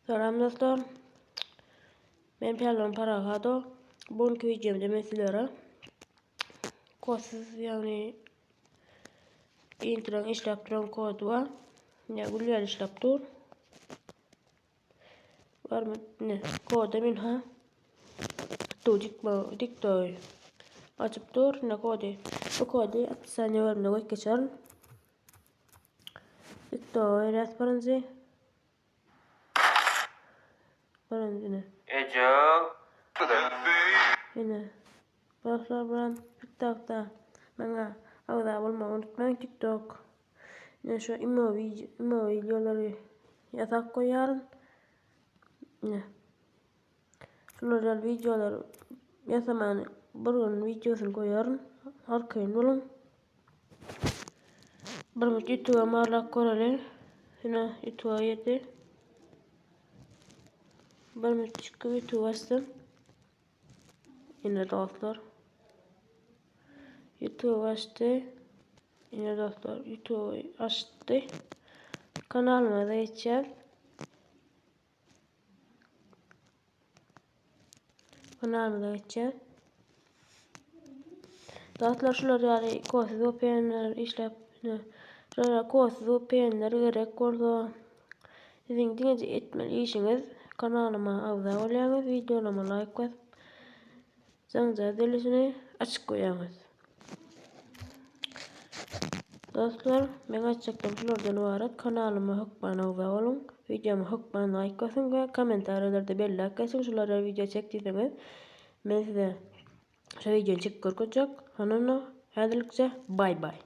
Salam dostlar. Men Pälwan Parahado. Bu günki wideomda men sizlere kodsuz ýagny introň işläp duran kody bar. Ine gül ýaly işläp dur. Barmy? Ine koda men ha. Tu dikme diktoy. Açyp dur ine kody. Bu kody opisaniýa bölüminde goýup geçerin. Diktoy res birinji. Birinji ine. Eje. Ine. Dostlar bilen TikTokda maňa agza bolmagy unutmaň TikTok. Ine şu imo video, imo videolary ýasap goýaryn. Ine. Şular ýaly videolar ýasamany bir gün videosyny goýaryn. Arkaýyn boluň. Bir minut YouTube'a marlap göreli. Ine YouTube'a girdi. Bir minut çıkıp YouTube açtım. Ine dostlar. YouTube açdy. Ine dostlar YouTube açdy. Kanalymyza geçýär. Kanalymyza geçýär. Dostlar şular ýaly kodsyz VPN'ler işläp, şular ýaly kodsyz VPN'ler gerek bolsa siziň diňeje etmeli işiňiz kanalyma agza bolýaňyz, wideolaryma laýk basyp, jaňja zilisini açyk goýýaňyz. Dostlar, meň aýtjaklarym şulardan ybarat. Kanalyma hökman agza boluň, wideoma hökman laýk basyň we kommentariýalarda belläp geçiň şular ýaly wideo çek diýseňiz, men size şo wideony çekip görkezjek. Honanda häzirlikçe baý baý.